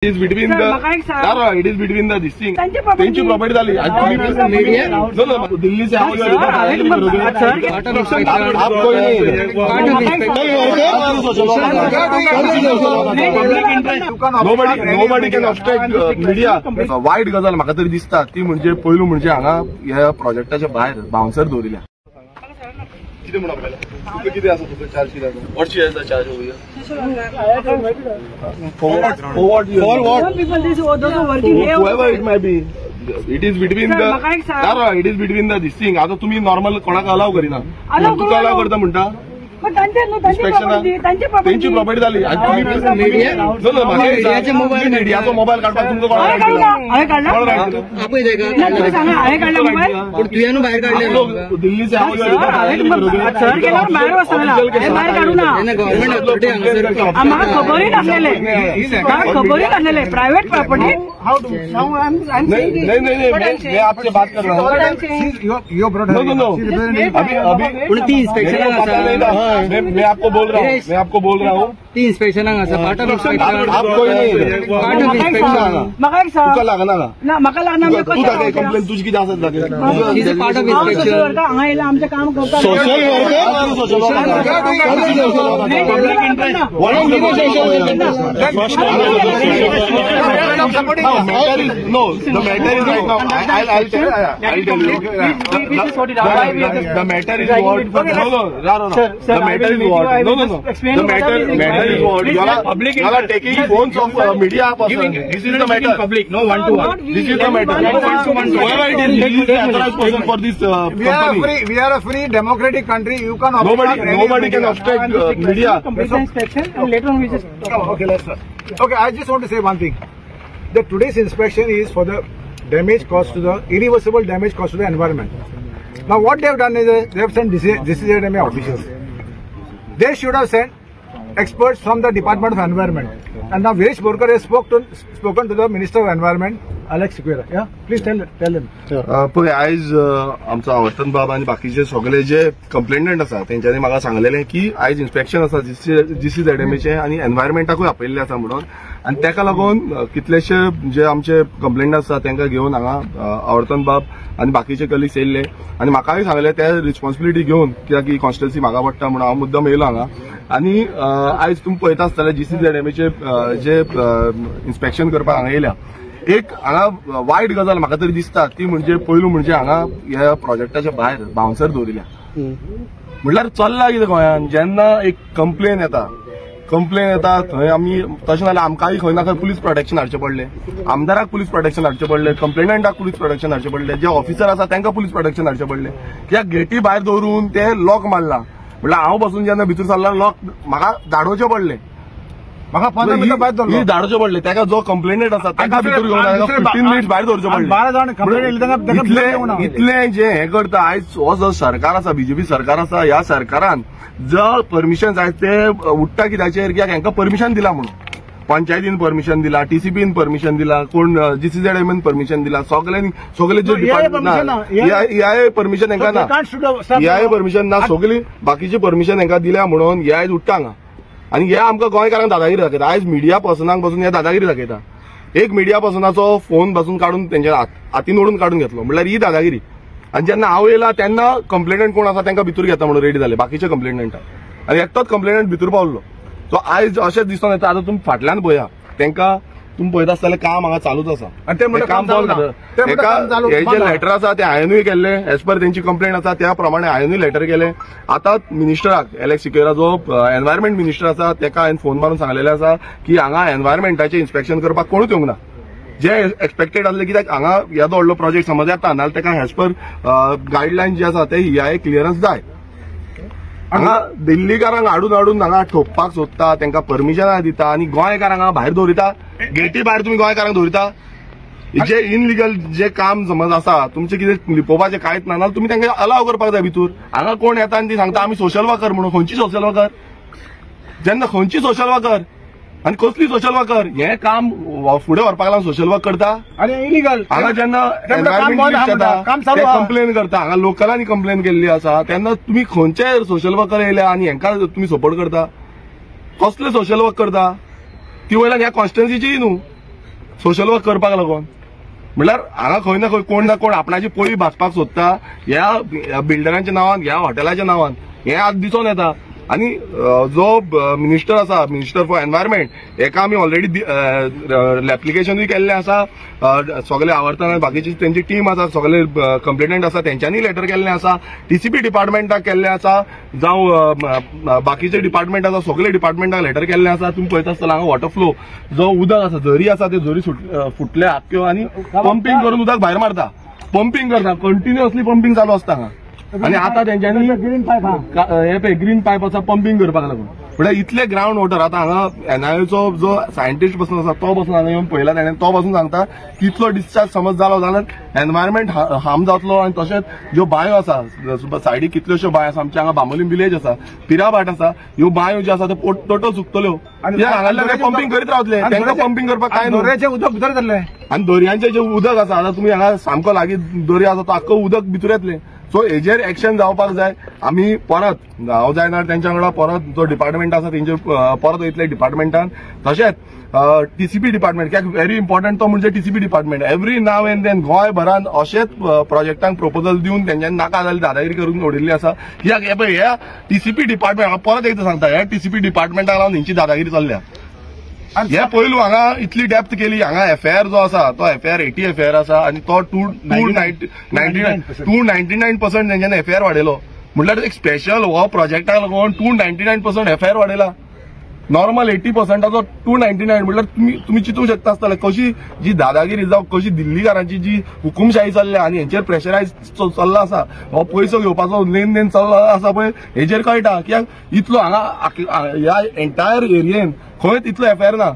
Is between the it is between the this thing त्यांची property झाली. दिल्ली से nobody can obstruct media. वायट गजाल म्हाका तरी दिसता ती म्हणजे पयलू म्हणजे हांगा ह्या प्रोजेक्टाच्या भायर बाउन्सर दवरिल्या. कितें म्हणून आपल्याला तुका कितें आसा, तुका चार्ज कितें आसा, what is the charge over here? For what? For what? Whoever it may be, it is between the it is between the this thing. आता तुम्ही नॉर्मल कोणाक अलाव करिना, तुका अलाव करता म्हणटा. त्यांची प्रॉपर्टी झाली. मिडियाचो मोबायल काडपाक तुमकां कोण दिल्ली खबरय नासलेले प्रायव्हेट प्रॉपर्टी. नहीं नहीं मैं आपसे बात कर रहा हूँ. अभी ती इन्स्पेक्शन मैं आपको बोल रहा हूँ, मैं आपको बोल रहा हूँ ती इन्स्पेक्शन पार्ट ऑफ इन्स्पेक्शन. आप कोई नहीं पार्ट ऑफ इन्स्पेक्शन. म्हाका एक सांग, तुका लागना ना, म्हाका लागना. तूं दाखय कंप्लेन तुजी कितें आसत दाखय. पार्ट ऑफ इन्स्पेक्शन हांगा येयला आमचें काम करता. Social worker No, the matter is right now. I'll tell you. The matter is what? No, no, no, no. The matter is what? No, no, no. The matter is what? You are taking phones of media person. This is the matter. Public, no one to one. This is the matter. Whoever it is, he is the authorized person for this company. We are a free democratic country. You can nobody can obstruct media. Complete the inspection and later on we just talk. Okay, let's start. Okay, I just want to say one thing. That today's inspection is for the damage caused to the irreversible damage caused to the environment. Now what they have done is they have sent DCZMA officials. They should have sent experts from the Department of Environment. And now Viresh Borkar has spoken to the Minister of Environment, Alex Sequeira. Yeah, please tell him. पळय आयज आमचो आवर्तन बाब आनी बाकीचे सगळे जे complainant आसा तेंच्यांनी म्हाका सांगलेलें की आयज इन्स्पेक्शन आसा जीसीझेडएमएचें आनी एनवायरमेंटाकूय आपयल्लें आसा म्हणून. आनी तेका लागून कितलेशे जे आमचे कंप्लेनंट आसा तेंकां घेवन हांगा आवर्तन बाब आनी बाकीचे कलिग्स येयल्ले आनी म्हाकाय सांगलें ते रिस्पॉन्सिबिलिटी घेवन कित्याक ही कॉन्स्टिट्युएन्सी म्हाका पडटा म्हणून हांव मुद्दम येयलो हांगा. आनी आयज तुमी पळयता आसतले जीसीझेडएमएचे जे इन्स्पेक्शन करपाक हांगा येयल्या. एक हांगा वायट गजाल म्हाका तरी दिसता ती म्हणजे पयलू म्हणजे हांगा ह्या प्रोजेक्टाच्या भायर बाउन्सर दवरिल्या. म्हणल्यार चल्ला कितें गोंयान जेन्ना एक कंप्लेन येता, कंप्लेन येता थंय आमी तशें जाल्यार आमकांय खंय ना खंय पुलीस प्रोटेक्शन हाडचें पडलें, आमदाराक पुलीस प्रोटेक्शन हाडचें पडलें, कंप्लेनंटाक पुलीस प्रोटेक्शन हाडचें पडलें, जे ऑफिसर आसा तांकां पुलीस प्रोटेक्शन हाडचें पडलें. कित्याक गेटी भायर दवरून ते लॉक मारला. म्हणल्यार हांव बसून जेन्ना भितर सरला लॉक म्हाका धाडोवचें पडलें, म्हाका 15 मिनटां भायर दवरलो, धाडोवचें पडलें. ताका जो कंप्लेनंट आसा ताका भितर घेवन 15 मिनिट्स भायर दवरचें पडलें. 12 जाण कंप्लेन. इतलें जें हें करता आयज हो जो सरकार आसा, बीजेपी सरकार आसा, ह्या सरकारान जो परमिशन जाय ते उठ्ठा कित्याचेर कित्याक हांकां परमिशन दिलां म्हणून. पंचायतीन परमिशन दिला, टीसीपीन परमिशन दिला, कोण जीसीझेडएमएन परमिशन दिला, सगळ्यांनी सगळे जे डिपार्टमेंट ईआयए परमिशन हांकां ना, ईआयए परमिशन ना, सगळी बाकीची परमिशन हांकां दिल्या म्हणून हे आयज उठ्ठा हांगा. आनी हे आमकां गोंयकारांक दादागिरी दाखयता. आयज मिडिया पर्सनांक पासून हे दादागिरी दाखयता. एक मिडिया पर्सनाचो फोन पासून काडून तेंच्या हातीन ओडून काडून घेतलो म्हणल्यार ही दादागिरी. आनी जेन्ना हांव येयला तेन्ना कंप्लेनंट कोण आसा तांकां भितर घेता म्हणून रेडी जाले बाकीचे कंप्लेनंटा आनी एकटोच कंप्लेनंट भितर पावलो. सो आयज अशें दिसून येता. आतां तुमी फाटल्यान पळया तांकां तुमी पळयता आसतलें काम हांगा चालूच आसा. काम चालू हे जे लेटर आसा ते हांवेनूय केल्लें एज पर तेंची कंप्लेन आसा त्या प्रमाणे हांवेनूय लेटर केलें. आतां मिनिस्टराक एलेक्स सिक्वेरा जो एनवायरमेंट मिनिस्टर आसा तेका हांवें फोन मारून सांगलेलें आसा की हांगा एनवायरमेंटाचें इन्स्पेक्शन करपाक कोणूच येवंक ना. जे एक्सपेक्टेड आसलें कित्याक हांगा येदो व्हडलो प्रोजेक्ट समज येता नाल्यार तेका एज पर गायडलायन जे आसा ते ईआयए क्लियरन्स जाय. हांगा दिल्लीकारांक हाडून हाडून हांगा ठोकपाक सोदता, तांकां परमिशनां दिता आनी गोंयकारांक हांगा भायर दवरिता. गेटी भायर तुमी गोंयकारांक दवरिता. जे इनलिगल जे काम समज आसा तुमचें कितें लिपोवपाचें कांयच ना जाल्यार तुमी तांकां अलाव करपाक जाय भितर. हांगा कोण येता आनी ती सांगता आमी सोशल वर्कर म्हणून. खंयची सोशल वर्कर? जेन्ना खंयची सोशल वर्कर आनी कसली सोशल वर्कर हें काम फुडें व्हरपाक लागून सोशल वर्क करता आनी इलिगल. हांगा जेन्ना कंप्लेन करता, हांगा लोकलांनी कंप्लेन केल्ली आसा तेन्ना तुमी खंयचे सोशल वर्कर येयले आनी हेंकां तुमी सपोर्ट करता? कसले सोशल वर्क करता ती वयल्यान ह्या कॉन्स्टिट्युएन्सीची न्हू. सोशल वर्क करपाक लागून. म्हणल्यार हांगा खंय ना खंय कोण ना कोण आपणाची पोळी भाजपाक सोदता ह्या बिल्डरांच्या नांवान, ह्या हॉटेलाच्या नांवान, हें आज दिसून येता. आनी जो मिनिस्टर आसा, मिनिस्टर फॉर एनवायरमेंट, हेका आमी ऑलरेडी एप्लिकेशनूय केल्लें आसा. सगळे आवर्तना बाकीची तेंची टीम आसा, सगळे कंप्लेनंट आसा तेंच्यांनी लेटर केल्लें आसा, टीसीपी डिपार्टमेंटाक केल्लें आसा, जावं बाकीचे डिपार्टमेंट आसा सगळे डिपार्टमेंटाक लेटर केल्लें आसा. तुमी पळयता आसतलो हांगा वॉटर फ्लो जो उदक आसा, झरी आसा, ते झरी फुटले आख्यो आनी पंपींग करून उदक भायर मारता, पंपींग करता, कंटिन्युअसली पंपींग चालू आसता हांगा. आनी आतां तेंच्यांनी ग्रीन पायप हे पळय ग्रीन पायप आसा पंपींग करपाक लागून. म्हणल्यार इतले ग्रावंड वॉटर आतां हांगा एनआयओचो जो सायंटिस्ट बसून आसा तो बसून हांगा येवन पळयला तेणें, तो बसून सांगता की इतलो डिस्चार्ज समज जालो जाल्यार एनवायरमेंट हार्म जातलो. आनी तशेंच ज्यो बांयो आसा सायडीक, कितल्योश्यो बांयो आसा आमच्या हांगा, बांबोलीम विलेज आसा, पिराभाट आसा, ह्यो बांयो ज्यो आसा त्यो टोटल सुकतल्यो. हांगासरल्यान पंपींग करीत रावतले, तांकां पंपींग करपाक काय न्हू. दर्याचें उदक भितर जातलें आनी दर्यांचें जें उदक आसा, आतां तुमी हांगा सामको लागीं दर्या आसा, तो आख्खो उदक भितर येतलें. सो हेजेर एक्शन जावपाक जाय. आमी परत हांव जायना तेंच्या वांगडा परत जो डिपार्टमेंट आसा तेंचे परत वयतले डिपार्टमेंटान. तशेंच टीसीपी डिपार्टमेंट कित्याक व्हेरी इम्पॉर्टंट तो म्हणजे TCP department every now and then गोंयभरान अशेच प्रोजेक्टांक प्रपोजल दिवन तेंच्यांनी नाका जाल्यार दादागिरी करून उडयल्ली आसा. कित्याक हे पळय ह्या टीसीपी डिपार्टमेंट, हांव परत एकदां सांगता, ह्या टीसीपी डिपार्टमेंटाक लागून हेंची दादागिरी चल्ल्या. हे पयलू हांगा इतली डेप्थ केली, हांगा एफआयआर जो आसा तो एफआयआर 80 एफआयआर आसा आनी तो 299% तेंच्यांनी एफआयआर वाडयलो. म्हणल्यार एक स्पेशल हो प्रोजेक्टाक लागून 299% एफआयआर वाडयला. नॉर्मल 80%चो 299 म्हणल्यार तुमी चिंतूंक शकता आसतले कशी जी दादागिरी जावं कशी दिल्लीकारांची जी हुकुमशाही चल्ल्या आनी हेंचेर प्रेशरायज चल्ला आसा, हो पयसो घेवपाचो लेन then चल्ला आसा पळय, हेजेर कळटा कित्याक इतलो हांगा ह्या एंटायर एरियेन खंयच इतलो एफआयआर ना,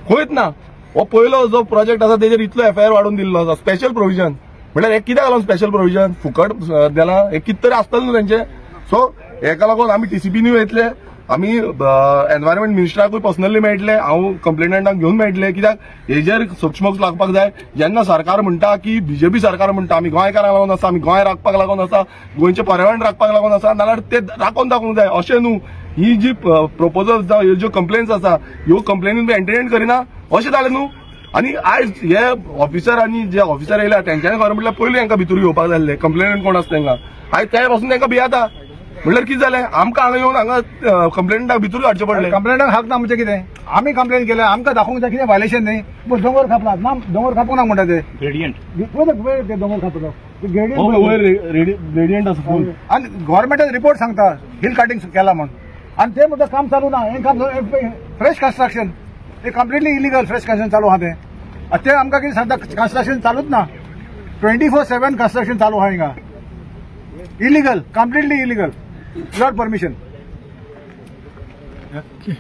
खंयच ना. हो पयलो जो प्रोजेक्ट आसा तेजेर इतलो एफआयआर वाडून दिल्लो आसा. स्पेशल प्रोविजन म्हणल्यार हे कित्याक लागून स्पेशल प्रोविजन फुकट दिलां, हे कितें तरी आसतलें न्हू तेंचें. सो हेका लागून आमी टीसीपीनूय वयतले, आमी एनवायरमेंट मिनिस्टराकूय पर्सनली मेळटले, हांव कंप्लेनंटाक घेवन मेळटले. कित्याक हेजेर सूक्ष्म लागपाक जाय. जेन्ना सरकार म्हणटा की बीजेपी सरकार म्हणटा आमी गोंयकारांक लागून आसा, आमी गोंय राखपाक लागून आसा, गोंयचें पर्यावरण राखपाक लागून आसा, नाल्यार ते राखून दाखोवंक जाय. अशें न्हू ही जी प्रपोजल्स जावं ह्यो ज्यो कंप्लेन्स आसा ह्यो कंप्लेनी एंटरटेन करिना अशें जालें न्हू. आनी आयज हे ऑफिसर आनी जे ऑफिसर येयल्या तेंच्यांनी खरें म्हटल्यार पयलीं हांकां भितर घेवपाक जाय आसलें. कंप्लेनंट कोण आसा तेंकां आयज ते पासून तेंकां भियेता. म्हणल्यार कितें जालें, आमकां हांगा येवन हांगा कंप्लेनंटाक भितर हाडचें पडलें. कंप्लेनंटाक हक ना म्हणजे कितें, आमी कंप्लेन केल्या, आमकां दाखोवंक जाय कितें व्हायलेशन न्ही. पूण दोंगर खापला ना, दोंगर खापूंक ना म्हणटा ते ग्रेडियंट, दोंगर खापलो ग्रेडियंट आसा फूल. आनी गव्हर्मेंटान रिपोर्ट सांगता हिल कटिंग केला म्हूण, आनी ते म्हणटा काम चालू ना, हें काम फ्रेश कन्स्ट्रक्शन, हे कंप्लिटली इलिगल फ्रेश कन्स्ट्रक्शन चालू आहा तें. ते आमकां कितें सांगता कन्स्ट्रक्शन चालूच ना, 24/7 कन्स्ट्रक्शन चालू आहा हिंगा, illegal, completely illegal, without permission. Okay.